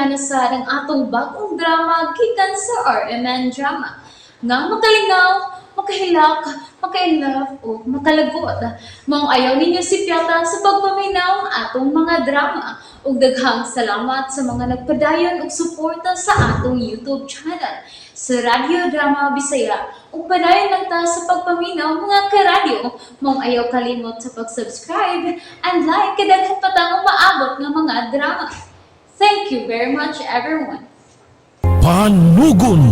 na sa ang atong bagong drama gikan sa RMN Drama. Nga makalingaw, makahilak, makainlove o makalagot. Maong ayaw ninyo sipyata sa pagpaminaw ang atong mga drama. Ug daghang salamat sa mga nagpadayon og suporta sa atong YouTube channel sa Radyo Drama Bisaya. Ug padayon lang ta sa pagpaminaw, mga karadyo. Maong ayaw kalimot sa pag-subscribe and like kay daghan pa tang umaabot nga mga drama. Thank you very much, everyone. Panugon.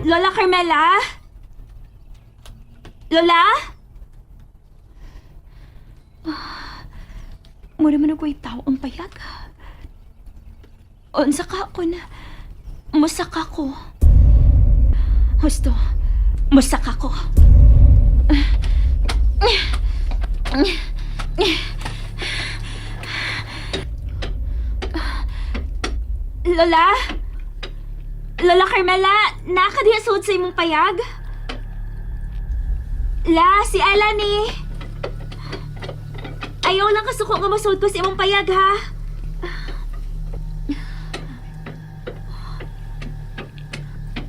Lola Carmela? Lola? Mura man ako'y tao ang payag. Unsa ka ako na musaka ko. Husto, musaka ko. Lola? Lola Carmela, nakadiha suod sa imong payag? La, si Ella ni. Ayaw lang kasuko nga masuod ko sa imong payag, ha?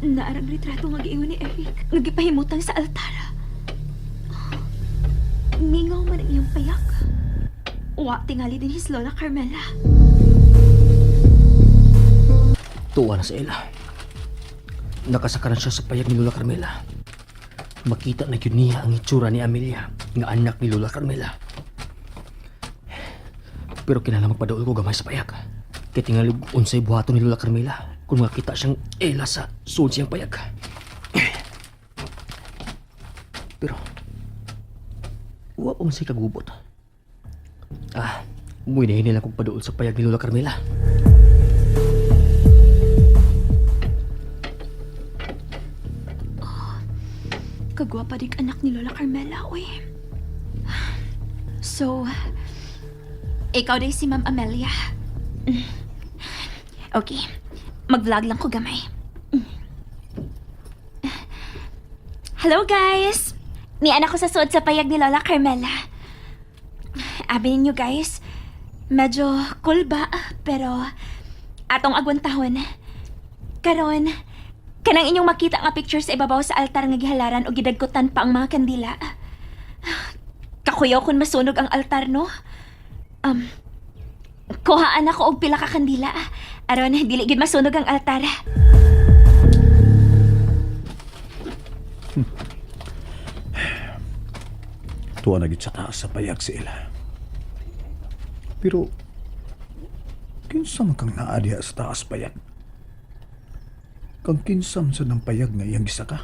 Naarang retrato nga giingon ni Eric. Nga gipahimutang sa altar. Mingaw man ang iyang payag. Wa tingali din his Lola Carmela. Tuwa na si Ella. Nakasakaran siya sa payag ni Lola Carmela. Makita na yun niya ang itsura ni Amelia, nga anak ni Lola Carmela. Pero kinahanglan magpadaol ko gamay sa payag. Kay tingali unsay buhaton ni Lola Carmela kung makita siyang Ella sa sulod siyang payag. Pero wa pa man siya kagubot. Ah, muinahin nila kong paduol sa payag ni Lola Carmela. Kagwapa din anak ni Lola Carmela, uy. So, ikaw din si Ma'am Amelia. Okay, mag-vlog lang ko gamay. Hello, guys! Ni anak ko sa suod sa payag ni Lola Carmela. Abi ninyo, guys, medyo cool ba, pero atong agwantahon. Karon, kanang inyong makita nga picture sa ibabaw sa altar nga gihalaran o gidagkutan pa ang mga kandila. Kakuyaw kung masunog ang altar, no? Kuhaan ako og pila ka kandila. Aron, dili gid masunog ang altar. Tuwa na gid sa taas sa payag si Ella. Pero, kinsa man kang naa diha sa taas payag? Kang kinsa man sa nang payag nga iyang gisaka?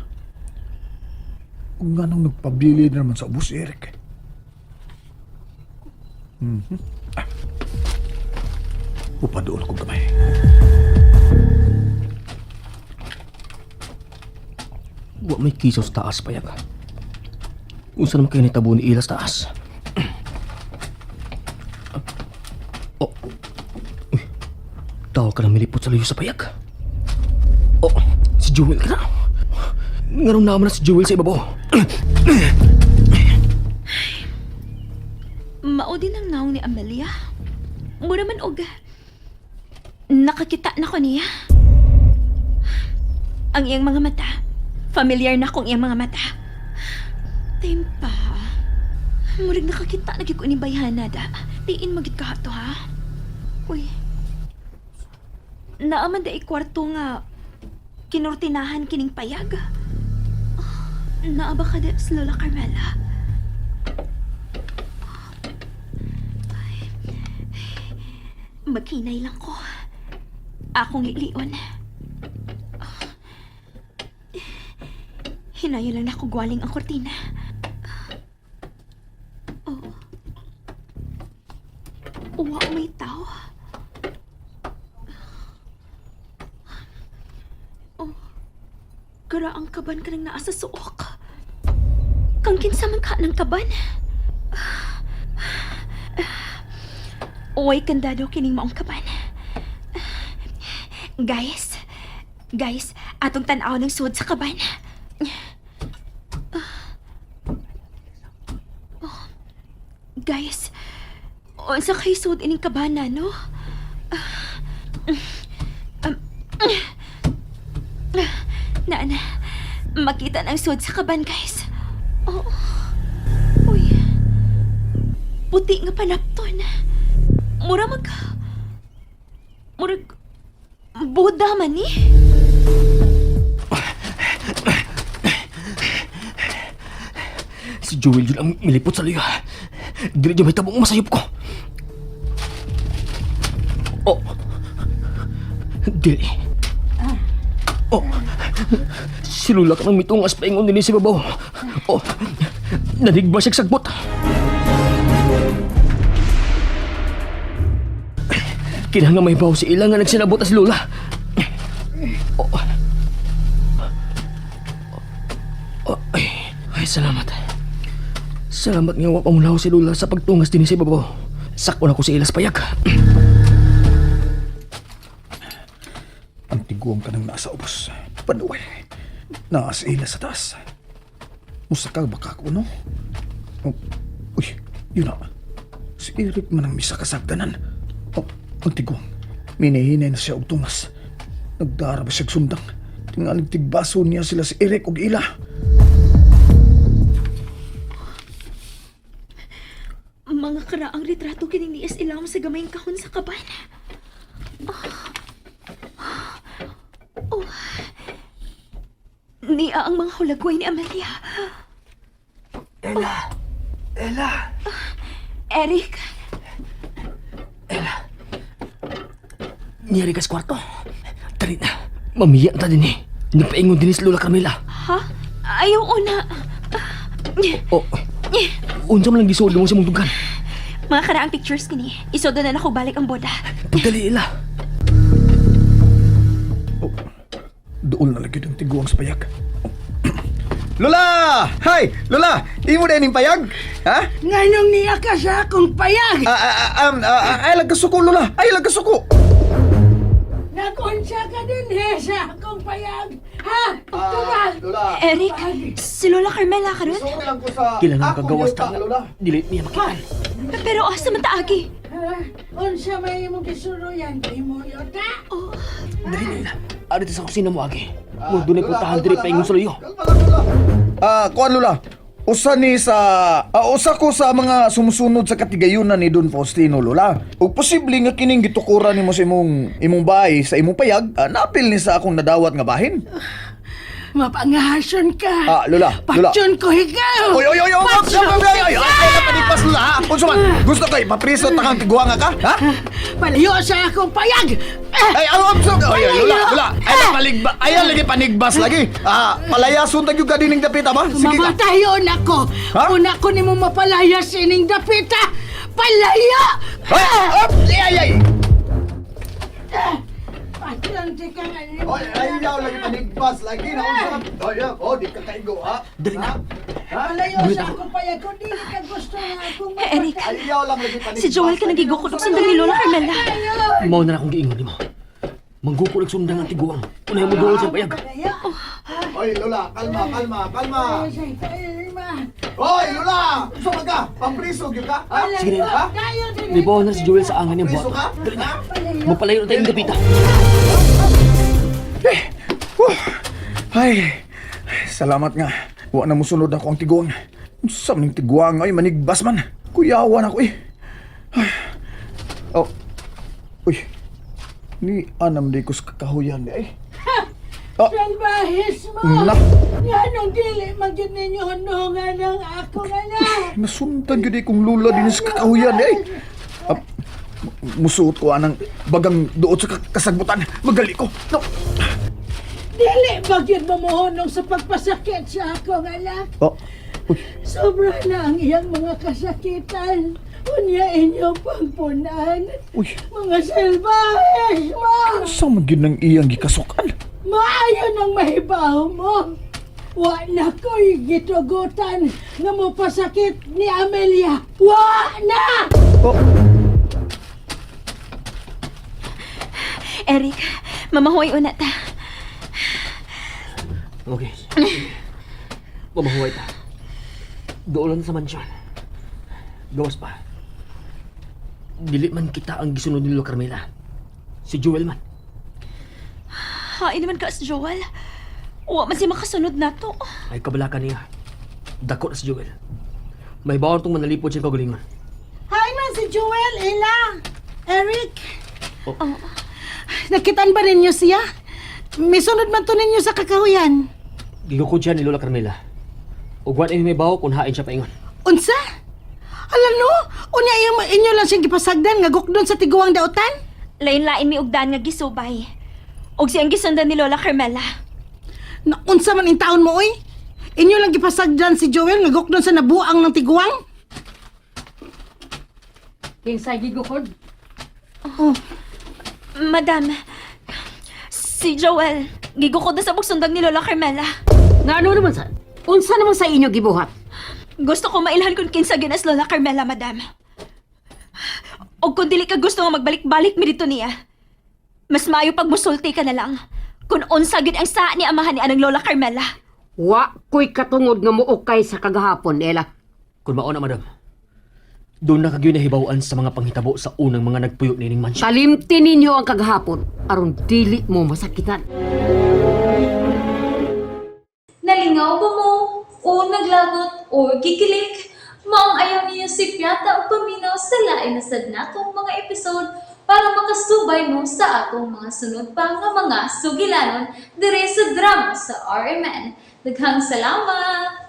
Ug nganong nagpabili na naman sa ubos si Eric? Ah. Upaduol ko gamay. Wa may kiso sa taas payag. Unsa naman kayo nitabo ni Ella sa taas? Oh. Uy. Tawag ka ng milipot sa layo sa payag. Oh, si Jewel ka na. Nganong naman na si Jewel sa ibabaw? Mao din ang naong ni Amelia. Mura man og nakakita na ko niya. Ang iyang mga mata. Familiar na kong iyang mga mata. Timpa. Murag nakakita na gyud ko ni Bayhana da. Tiin magid ka to, ha. Uy. Naaman da kwarto nga kinurtinahan kining payag. Naa ba ka da sa Lola Carmela? Maghinay lang ko. Akong lilion. Hinaya lang na ako gwaling ang kortina. Oh. Uwa may tao. Oh. Kara ang kaban ka nang naa sa suok. Kang kinsa man ka ng kaban. Uway kandado kining maong kaban. Guys, guys, atong tan-aw ng suod sa kaban. Oh, guys, unsa kay suod ining kabana, no? Nana, makita ng sud sa kaban, guys. Oo. Uy. Puti nga panapton. Mura mag... Murag... Buda man ni. Si Joel yun ang milipot sa luyo. Dili dyan may tabong masayop ko. Oh. Dili. Oh. Si Lula ka ng mitungas paingon din si babaw. Oh. Nanigba siya sagbot. Kinahanglan may baw si Ila nga nagsinabot na si Lula. Oh. Oh, ay, ay, salamat. Salamat nga wa pamulaw si Lula sa pagtungas din sa ibabaw. Sakon ako sa ilas payag. Ang tiguang ka nang nasa ubos. Panuway. Naa sa ila sa taas. Musakal baka ko, no? Oh, uy, yun na. Si Eric man ang misa kasagdanan. Oh, ang tiguang. Minihinay na siya og tungas. Nagdara ba siya'g sundang. Tingalig tigbaso niya sila si Eric og ila. Mga karaang retrato kining ni Ilam sa gamayng kahon sa kaban. Oh. Niya ang mga hulagway ni Amelia. Ella! Ella! Eric, Niyari ka sa kwarto. Dali na. Mamiya ta din eh. Nagpaingon din si Lola Carmela. Ha? Ayaw una. Oh. Unsa man lang gisuod mo sa mong dugan. Mga karaang pictures kini. Isodo na nako balik ang boda. Pagdali, Ella. Oh, dool na lagi ang tiguang sa payag. Lola! Hi! Lola! Imo na ining payag? Ha? Nganong niya ka sa akong payag? Ah, ah, ah, ay lang kasuko, Lola! Ay lang kasuko! Nakunsa ka din he sa akong payag. Ha? Tubag! Lola! Eric, si Lola Carmela karon? lang ko sa... Kailangan kagawas ta. Dili niya makitaan. Pero asa man taagi? Ha? Unsa may imong gisuruyan imo yota? Oh, Dali na, Ella. Ari ta sa kusina mo agi. Mo dunay puntahan diri paingon sa luyo. Ah, kuan Lola. Usa ni sa usa ko sa mga sumusunod sa katigayunan ni Don Faustino Lola. Ug posible nga kining gitukuran nimo sa imong imong bahay sa imong payag, napil ni sa akong nadawat nga bahin. Mapangahason ka. Ah, Lola, Lola. Patyon ko ikaw. Oy, oy, oy, oy, oy, Patyon oy, oy, oy, oy, ay, panigpas Lola, ha? Unsa man? Gusto kay papriso ta kang tiguanga ka, ha? Palayo sa akong payag. Ah, Ay, ano, ano, oy, oy, Lola, Lola, ay paligba, ay lagi panigbas lagi. Ah, palayason ta gyud ka dining dapita ba? Sige ka. Mamatayon ako. Ha? Una ko nimo mapalayas ining dapita. Palayo! Ay, up, ay, ay, ay. Patyon ti ka nga nimo. Oy, ayaw lagi panigbas lagi na unsa. Oy, oh, di ka kaigo, ha? Dali na. Palayo sa akong payag kung dili ka gusto nga akong Eric, Ayaw lang lagi panigbas. si Joel ka nagigukod og sundang ni Lola Carmela. Mao na na akong giingon nimo. Manggukol og sundang ang tiguang. Unahan mo dool sa payag. Palayo. Oy, Lola, kalma, kalma, kalma. Ay, kalma. Oy, Lola! Unsa man ka? Pampriso gyud ka? Ha? Sige na. Ha? Tayo din. Libaw na si Joel sa angan niyang Priso buhat. ka? Dali na. Mapalayo na tayong dapita. Whew. Ay, salamat nga. Wa na musunod ako ang tiguang. Unsa man ning tiguang ay manigbas man. Kuyawan ako eh. Ay. Oh. Uy. Ni anam di ko sa kakahuyan di ay. Oh. Salbahis mo! Na. Nganong dili man gyud ninyo hunungan ang akong anak? Nasundan gyud kong lula din sa kakahuyan di ay. Ah, musuot ko anang bagang duot sa kasagbutan. Magali ko. No. Dili ba gyud mo mohunong sa pagpasakit sa akong anak? Oh. Uy. Sobra na ang iyang mga kasakitan. Unya inyo pangpunan. Uy. Mga salbahis mo! Sa man gyud nang iyang gikasukan? Maayo nang mahibaw mo. Wa na ko'y gitugutan nga mopasakit ni Amelia. Wa na! Oh. Eric, mamahuay una ta. Okay. Mamahuay ta. Doon lang sa mansyon. Gawas pa. Dili man kita ang gisunod ni Lola Carmela. Si Jewel man. Hain naman ka si Joel. Wa man siya makasunod nato. Ay kabala ka niya. Dako na si Jewel. May bawon tong manalipod siyang kagalingon. Hi man si Joel, Ella, Eric. Oh. Nakitaan ba ninyo siya? Misunod man to ninyo sa kakahuyan. Gigukod siya ni Lola Carmela. Ug wa may bawo kung hain siya paingon. Unsa? Ala no, unya inyo, inyo lang siyang gipasagdan nga gukdon sa tiguang dautan? Lain-lain mi ugdan nga gisubay. Og siyang gisundan ni Lola Carmela. Na unsa man intaon mo oy? Inyo lang gipasagdan si Joel nga gukdon sa nabuang ng tiguang? Kinsay gigukod? Oh, Madam, si Joel, gigukod na sa pagsundag ni Lola Carmela. Ngano naman sa... Unsa naman sa inyo gibuhat? Gusto ko mailhan kung kinsa ginas Lola Carmela, madam. O kung dili ka gusto nga magbalik-balik mi dito niya, mas maayo pag musulti ka na lang. Kung unsa gyud ang saa ni amahan ni anang Lola Carmela. Wa ko'y katungod nga muukay sa kagahapon, Ella. Kung mao na, madam. Doon na kagyo nahibawan sa mga panghitabo sa unang mga nagpuyo nining mansyon. Kalimti ninyo ang kagahapon aron dili mo masakitan. Nalingaw ba mo? O naglagot o gikilig? Maong ayaw niyo si Piata o paminaw sa lain na sad natong mga episode para makasubay mo sa atong mga sunod pa nga mga sugilanon dire sa drama sa RMN. Daghang salamat!